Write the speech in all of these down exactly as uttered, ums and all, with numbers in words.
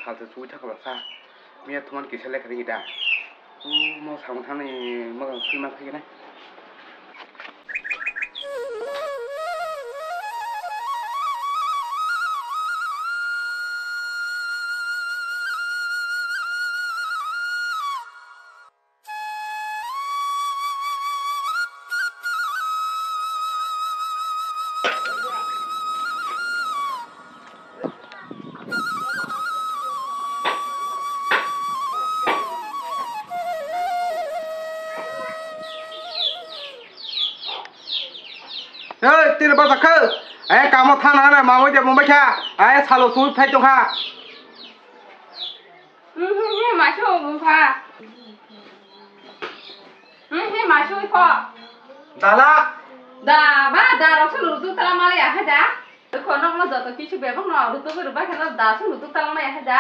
Salsa chugwi thakla sa. Miya thuman kisa lekha ringi da. Mo samung thani mo sui ma phai gane. Ei, tini bwsakhe? Ei, kamo thana na mamui de mumbai kha. Ei, salo sui phai tongkha. Mhm, he, maisho bumkha. Mhm, he, maisho kho. Dala. Da, ba, da, rok sunu rutu tala mali ya, he da. Kho nok no joto kisu bebak no rutu guru ba khe no da sunu rutu tala mali ya, he da.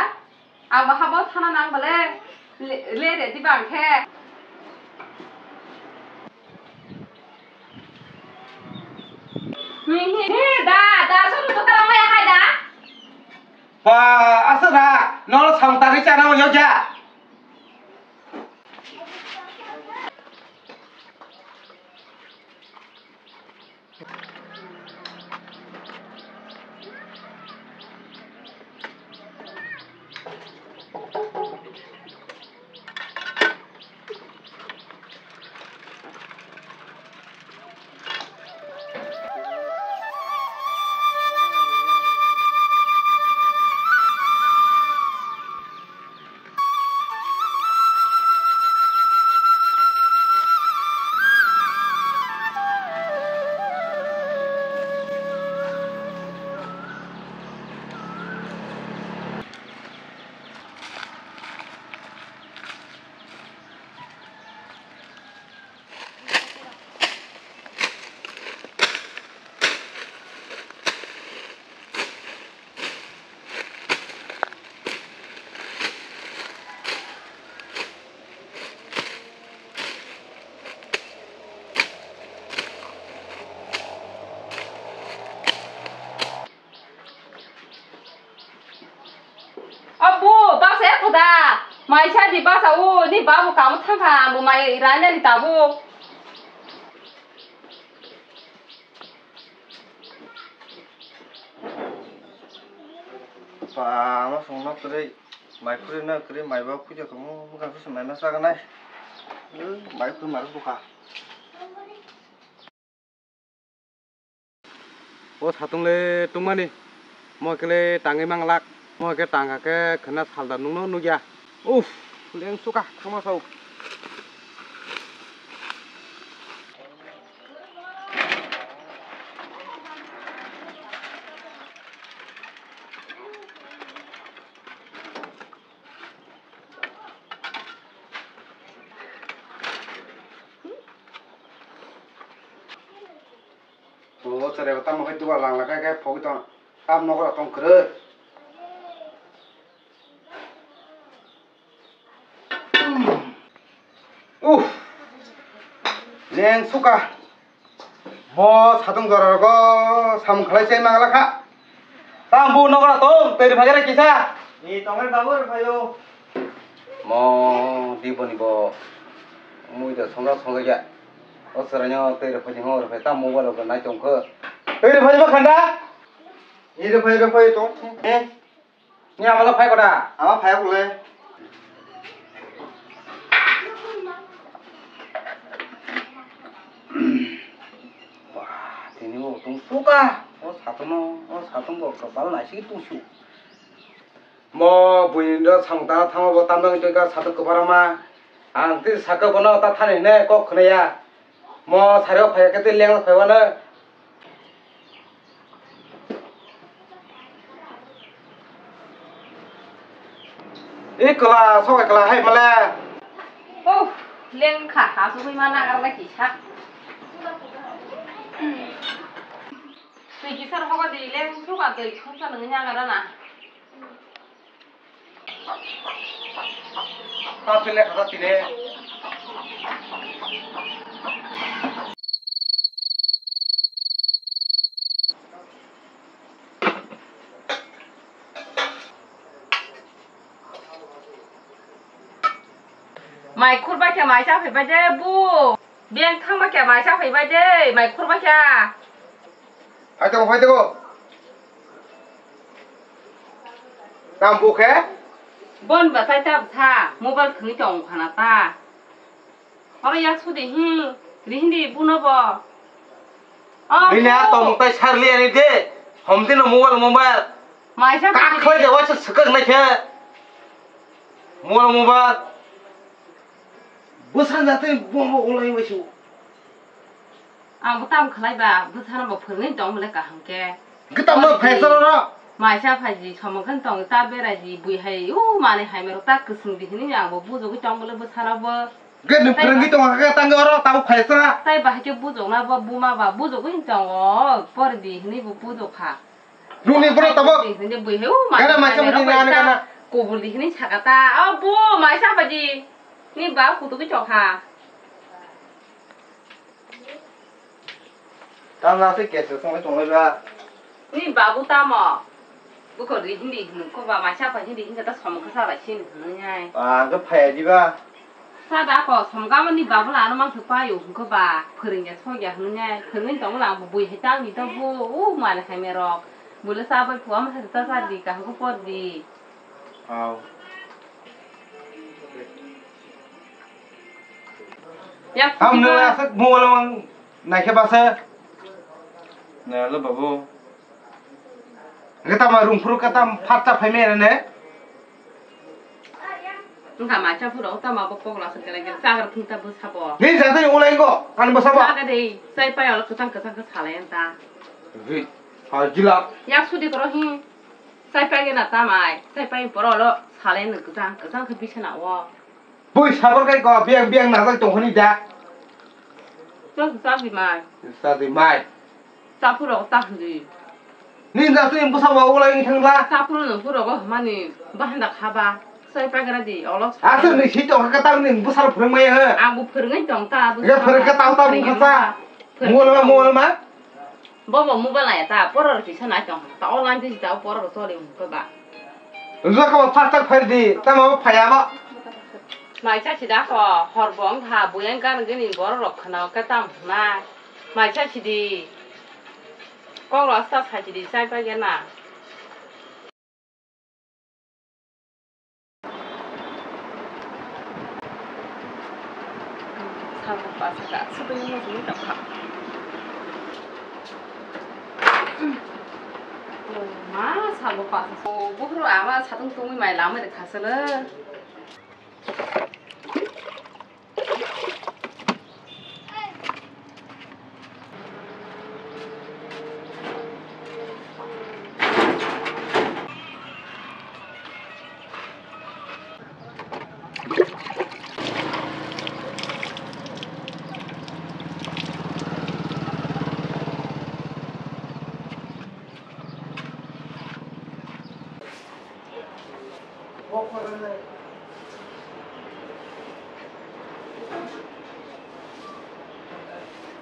Ang ba habo thana nang bale. Le, le re di bang khe. Mhm, he, da, da, sunu rutu tala mali ya, he da. Ba, aswk na, nono samung tangwi chana hwnwi ya. Abo, baksa ya khoda. Maisa di baksa o, ni babu kamu thangkha, ang bo mai raina di tabu. Ba, ama songno kwrwi, mai khurui na kwrwi, mai ba khuja kamo, bwkha khusu mai ma saganai. Mai khurui mar bwkha. O satung le tungmani, mo khe le tangwi manglak, mo khe tangkha khe khwna salda nungno nukya. Uff, leng suka thangma sao. O chwrai bo tamo khe dugar langla khe, khe phogwi tong. Tam nogo rok tong kwrwi. Uff. Leng suka. Bo satung jora rogo samung khlai se mangla kha. Tam bu nogo rok tong, twi rw phai kisa. Ni tongwi babu rw phaio. Mo di boni bo mui da songjak songjak ya. O chwraino twi rw phai ni hwnba rw phai ta mobile rok nai tong kho. Twi rw phai ma khanda? Ni rw phai rw phai tong. Eh? Ni amalo phai koda? Ama phai kule. Wah, tini bo tong suka. O satung no, o satung bo kapal nai si tong su. Mo buini no samung tangna thangma bo tamjani twi ka satung kwbara ma. Ang tei saka bono ta thani hwnwi kok khwnaya. Mo sari o phaiya khe tei leng phaiwano. I kwla, sokai kwla hai male. Oh, leng kha, ha sugui ma nagar lai kisa. Twi kisar hogo di leng suka twi khungsa nungui nagar na. Tamo se lekha ta tine. Mai khurbai khe mai cha phaibai de bu. Beng thangbai khe mai cha phaibai de, mai khurbai khe. Hai tongo, hai tongo. Tam bu khe? Bon ba tai ta bwsa, mobile thwngwi tong khana ta. Oro yak sudi hi, rihindi buno bo. Oh, rina bu. Tong tai sarli ani de, homdi no mobile, mobile. Mai cha kak phaibai khoi de. De waisa swkang nai khe. Mobile, mobile. Bwsa na tei bo, bo ulai waisa. Ang bo tam khlai ba, bwsano bo phwrwngwi tong bole kaham khe. Hwnkhe tamo phai soro ro? Maisa phaiji, somong khe tong ta beraiji, bui hai, u manwi hai merok ta kwswng di hinwi ang bo bujogwi tong bole bwsano bo. Hwnkhe nwng phwrwngwi tong kha khe tang oro tamo phai sora? Tai bahai khe bujokna bo buma ba bujogwi tong o, por di hinwi bo bujok kha. Nungni bro tamo? Di hinwi bui hai, u manwi hai merok bai ta kubul di hinwi saka ta. O bo maisa phaiji, ni ba kutugwi tong kha. Tamna se keso songwi tonglai ba. Ni babu tamo? Buko ri hindi hinwi ko ba, maisa pa hindi hinwi ta somkha sa bai sin hinwi ai. Ah, ga phaya di ba. Sa da ko somkha mo ni babu la ano mang thuk payo hinwi ko ba, phwrwngya sogya hinwi ai. Phwrwngwi tong lang bui hai ta ni to bu, u mal hai merok. Bule sa bai phuam sa ta sa di ka ko por di. Au. Yak. Ham nung aswk mobile mang naikhe basa. Na lo babu. Hwnkhe tamo rung phuru khe tam phat cha phai mene ne. Wngkha macha phuru tamo bo kok la swk gele gele chagra thung ta bwsa bo. Ni jatani ulai go kan bwsa bo. Chaga dei, chai pai olo kwchang kwchang khe salai ang ta. Hi, ha jila. Yak sudi koro hi. Chai pai gana tamai, chai pai poro lo salai no kwchang kwchang khe bisana o. Bui sabor kai ko biang biang na jai tong honi da. Chok chak di mai. Sa di mai. Chapuro ta hndi. Ni da sui busa wa ulai ni thangla. Chapuro no puro go mani bahanda khaba. Chai pai gana di olo. Aswk ni si tong kha tang ni busa phwrwng mai ha. Ang bu phwrwng tong ta bu. Ya phwrwng ka tang ta bu kha sa. Mol ma mol ma. Bobo mobile nai ta, poror kisa nai tong. Ta online tisi ta poror choli hwnkhe ba. Rwkha ba phastak phaidi, tamo phaya ba. Mai cha sida ko, hor bo wngkha, buyang gan gini borok rok khna khe tam hwnai. Mai cha sidi. Kok rok sta sa sidi, chai pai gana. Salbo pasa ka, sudui mo sini tokha. Ma, salbo pasa. O, buhru ama satung tungwi mai lamai de khasele.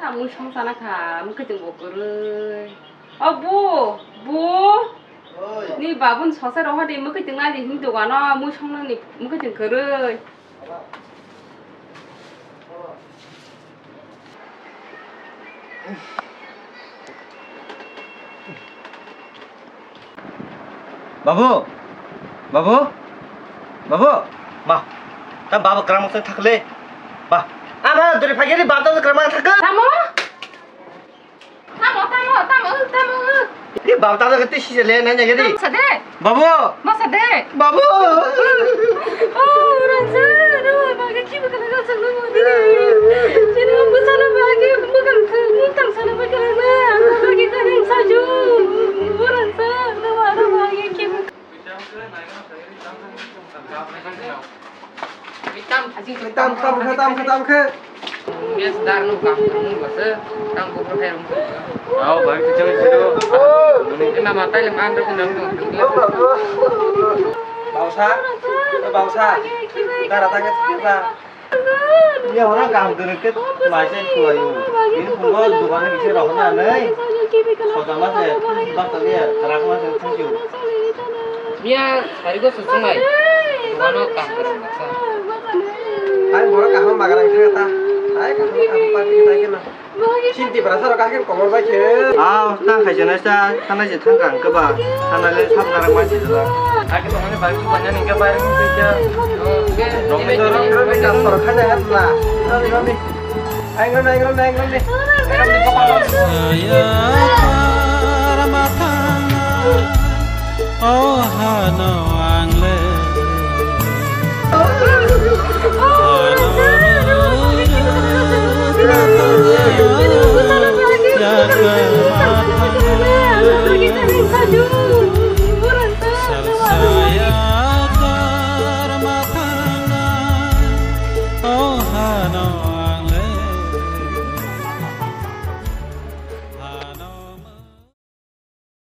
Amui song sana kha, mui kaitung bo kwrwi. O bu, bu. Oi. Ni babun sosai rohor di, mui kaitung nai di hini dogano, mui song nani mui kaitung kwrwi. Babu, babu, babu, ma, ta baba kwrang masa thakle, ba, ama duri phagiri baba ta kwrang masa thakle. Tamo? Tamo, tamo, tamo, tamo. Di baba ta kwrang tisi le nanya giri. Tamo sade. Babu. Masa de. Babu. Oh, rasa, rasa, bagi kiba kena kacang lu mau dini. Sini aku sana bagi, bukan ke, bukan sana bagi mana. Bagi kena saju. Rasa, rasa, bagi kiba. Tam, tam, tam, tam, tam, tam, tam. Yes, dar no ka, no ka se, tang ko pro hai rum. Ao, bhai, tu chalo, chalo. Ni mama tai le man ro ko nam to. Bausa, bausa. Dara ta ke ba. Ni ora kam dere ke mai se tuayu. Ni ko dukan ni se rohna nei. Soda ma se, ba ta ya, rak ma se thank you. Mia, hari ko susung mai. Dukan no kam dere ma sa. Ai borok kaham bagarang thang ta. Ai kaham kaham party ta kena. Chinti bara saro kaham komor bai khe. Ah, tang khai jana sa, thanai je thang kang keba, thanai le thap narang ma sila. Aki tongani bai ku banya ningke bai ku sija. Rong ni rong ni kas soro khanya kan la. Rong ni rong ni. Aing rong ni, aing rong ni, aing rong ni. Saya para matang. Oh hano ang le. Oh hano.